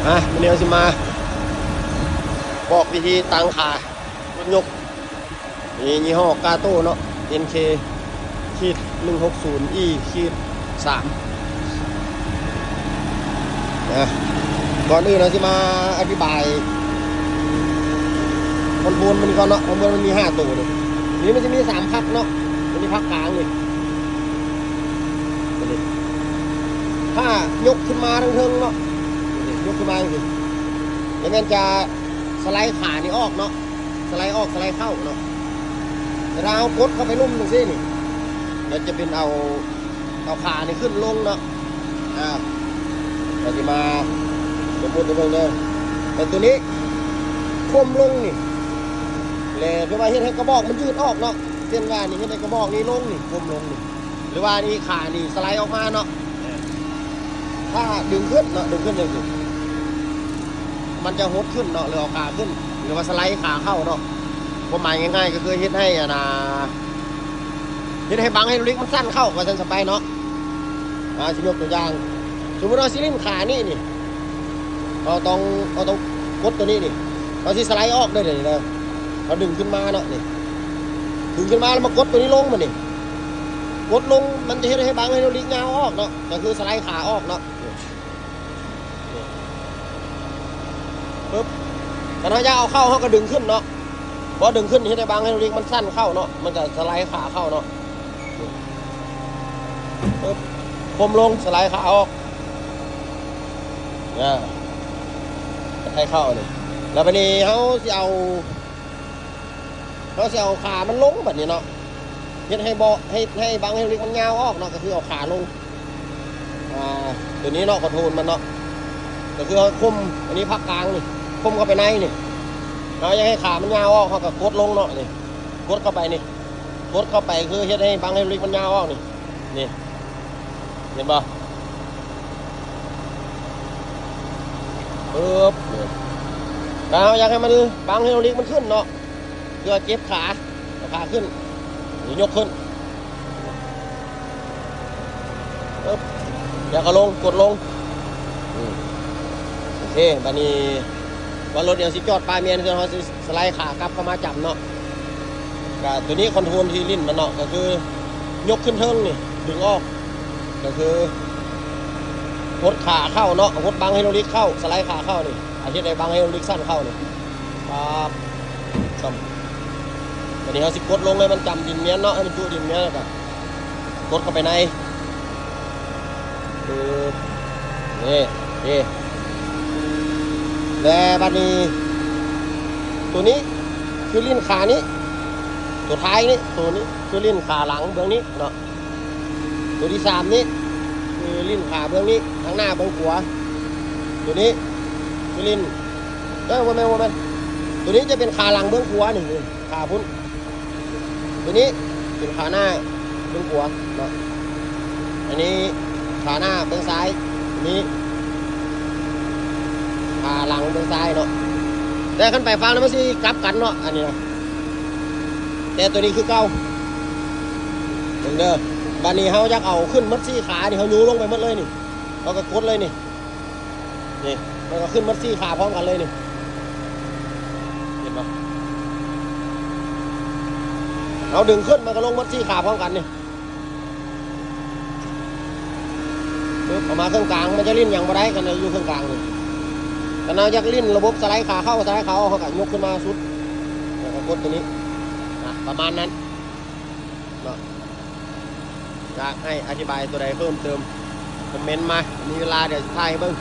ອ່ະ ມື້ນີ້ເຮົາຊິມາບອກວິທີຕັ້ງຂາລົດຍົກ ນີ້ຍີ່ຫໍ້ກາໂຕເນາະ ເອັນເຄ ຂີດໜຶ່ງຫົກສູນອີ ຂີດສາມ ນະ. ກ່ອນອື່ນເຮົາຊິມາອະທິບາຍຄອນໂທຣນມັນກ່ອນເນາະ ເພາະມັນມີຫ້າໂຕເດ້. ນີ້ມັນຈະມີສາມພັກເນາະ ມັນມີພັກກາງນີ້ ນີ້ ຖ້າຍົກຂຶ້ນມາທາງເທິງເນາະ ນີ້ຍົກຂຶ້ນມາຈັ່ງຊີ້ ແລ້ວແມ່ນຈະສະໄລຂານີ້ອອກເນາະ ສະໄລອອກສະໄລເຂົ້າເນາະ. ແຕ່ຖ້າເຮົາກົດເຂົ້າໄປລຸ່ມຈັ່ງຊີ້ນີ້ ແລ້ວຈະເປັນເອົາ ເອົາຂານີ້ຂຶ້ນລົງເນາະ. ອ່າ ເຮົາຊິມາສົມມຸດໃຫ້ເບິ່ງເດີ ແລ້ວໂຕນີ້ຄົມລົງນີ້ ແລ້ວເພື່ອວ່າເຮັດໃຫ້ກະບອກມັນຍືດອອກເນາະ. ເຊັ່ນວ່ານີ້ເຮັດໃຫ້ກະບອກນີ້ລົງນີ້ ຄົມລົງນີ້ ຫຼືວ່ານີ້ຂານີ້ສະໄລອອກມາເນາະ. ຖ້າດຶງຂຶ້ນເນາະ ດຶງຂຶ້ນຈັ່ງຊີ້ ມັນຈະຫົດຂຶ້ນເນາະ ຫຼືເອົາຂາຂຶ້ນ ຫຼືວ່າສະໄລຂາເຂົ້າເນາະ. ຄວາມໝາຍງ່າຍໆ ກໍຄືເຮັດໃຫ້ ອັນນ່າ ເຮັດໃຫ້ບັງໄຮດຣອລິກມັນສັ້ນເຂົ້າ ວ່າຊັ້ນຊະໄປເນາະ. ອ່າ ຊິຍົກຕົວຢ່າງ ສົມມຸດວ່າຊິຫຼິ້ນຂານີ້ນີ້ ເຮົາຕ້ອງ ເຮົາຕ້ອງກົດຕົວນີ້ນີ້ ເຮົາຊິສະໄລອອກເດີ ດຽວນີ້ເດີ ເຮົາດຶງຂຶ້ນມາເນາະ ນີ້ ດຶງຂຶ້ນມາແລ້ວມາກົດຕົວນີ້ລົງ ບາດນີ້ ກົດລົງ ມັນຈະເຮັດໃຫ້ບັງໄຮດຣອລິກຍາວອອກເນາະ ກໍຄືສະໄລຂາອອກເນາະ. ນີ້ ປຶບ ຄັນເຮົາຢາກເອົາເຂົ້າ ເຮົາກໍດຶງຂຶ້ນເນາະ. ພໍດຶງຂຶ້ນເຮັດໃຫ້ບັງໄຮດຣອລິກມັນສັ້ນເຂົ້າເນາະ ມັນກໍສະໄລຂາເຂົ້າເນາະ. ນີ້ ປຶບ ຄົມລົງ ສະໄລຂາອອກ ອ່າ ໃຫ້ເຂົ້ານີ້. ແລ້ວບາດນີ້ເຮົາຊິເອົາ ເຮົາຊິເອົາຂາມັນລົງບາດນີ້ເນາະ ເຮັດໃຫ້ເບາະ ເຮັດໃຫ້ບັງໄຮດຣອລິກມັນຍາວອອກເນາະ ກໍຄືເອົາຂາລົງ. ອ່າ ຕົວນີ້ເນາະ ຄອນໂທຣນມັນເນາະ ກໍຄືເຮົາຄົມ ອັນນີ້ພັກກາງນີ້ ຄົມເຂົ້າໄປໃນນີ້ ເຮົາຢາກໃຫ້ຂາມັນຍາວອອກ ເຮົາກໍກົດລົງເນາະ ນີ້ ກົດເຂົ້າໄປນີ້ ກົດເຂົ້າໄປຄືເຮັດໃຫ້ບັງໄຮດຣອລິກມັນຍາວອອກນີ້ ນີ້ ເຫັນບໍ່? ປຶບ ນີ້ ຖ້າເຮົາຢາກໃຫ້ມັນ ບັງໄຮດຣອລິກມັນຂຶ້ນເນາະ ເພື່ອເຈັບຂາ ເອົາຂາຂຶ້ນ ນີ້ຍົກຂຶ້ນ ປຶບ ແລ້ວກໍລົງ ກົດລົງ ອືມ ໂອເຄ. ບາດນີ້ວ່າລົດນີ້ເຮົາຊິຈອດປ້າຍແມ່ນ ເຮົາຊິສະໄລຂາກັບເຂົ້າມາຈຳເນາະ. ກະໂຕນີ້ຄອນໂທຣນທີ່ຫຼິ້ນມັນເນາະ ກໍຄືຍົກຂຶ້ນເທິງນີ້ ດຶງອອກ ກໍຄືຫົດຂາເຂົ້າເນາະ ຫົດບັງໄຮດຣອລິກເຂົ້າ ສະໄລຂາເຂົ້ານີ້ ອາ ເຮັດໃຫ້ບັງໄຮດຣອລິກສັ້ນເຂົ້ານີ້. ປັບ ຊຳ ບາດນີ້ເຮົາຊິກົດລົງໃຫ້ມັນຈຳດິນແມ່ນເນາະ ໃຫ້ມັນຈຸດິນແມ່ນ ແລ້ວກໍກົດເຂົ້າໄປໃນ ປຶບ ນີ້ ນີ້ ແລະ ບາດນີ້ ໂຕນີ້ຄືຫຼິ້ນຂານີ້ ໂຕທ້າຍນີ້ ໂຕນີ້ຄືຫຼິ້ນຂາຫຼັງເບື້ອງນີ້ເນາະ. ໂຕທີສາມນີ້ຄືຫຼິ້ນຂາເບື້ອງນີ້ ທາງໜ້າເບື້ອງຂວາ. ໂຕນີ້ຄືຫຼິ້ນ ເອີ ບໍ່ແມ່ນ ບໍ່ແມ່ນ ໂຕນີ້ຈະເປັນຂາຫຼັງເບື້ອງຂວານີ້ ຂາພຸ້ນ. ໂຕນີ້ເປັນຂາໜ້າເບື້ອງຂວາເນາະ ອັນນີ້ຂາໜ້າເບື້ອງຊ້າຍ ອັນນີ້ຂາຫຼັງເບື້ອງຊ້າຍເນາະ. ແຕ່ຄັນໄປຝັ່ງນັ້ນມັນຊິກັບກັນເນາະ ອັນນີ້ນະ ແຕ່ໂຕນີ້ຄືເກົ່າ ເບິ່ງເດີ. ບາດນີ້ເຮົາຢາກເອົາຂຶ້ນໝົດສີ່ຂານີ້ ເຮົາຍູ້ລົງໄປໝົດເລີຍນີ້ ເຮົາກໍກົດເລີຍນີ້ ນີ້ ມັນກໍຂຶ້ນໝົດສີ່ຂາພ້ອມກັນເລີຍນີ້ ເຫັນບໍ່? ເຮົາດຶງຂຶ້ນ ມັນກໍລົງໝົດສີ່ຂາພ້ອມກັນນີ້ ປຶບ ເອົາມາເຄິ່ງກາງ ມັນຈະຫຼິ້ນຫຍັງບໍ່ໄດ້ ຄັນຢູ່ເຄິ່ງກາງນີ້. ຄັນເຮົາຢາກຫຼິ້ນລະບົບສະໄລຂາເຂົ້າ ສະໄລຂາອອກ ເຮົາກໍຍົກຂຶ້ນມາສຸດ ແລ້ວກໍກົດໂຕນີ້ ອ່ະ ປະມານນັ້ນເນາະ. ຢາກໃຫ້ອະທິບາຍໂຕໃດເພີ່ມເຕີມ ຄອມເມັນມາ ມີເວລາດຽວຊິຖ່າຍໃຫ້ເບິ່ງ.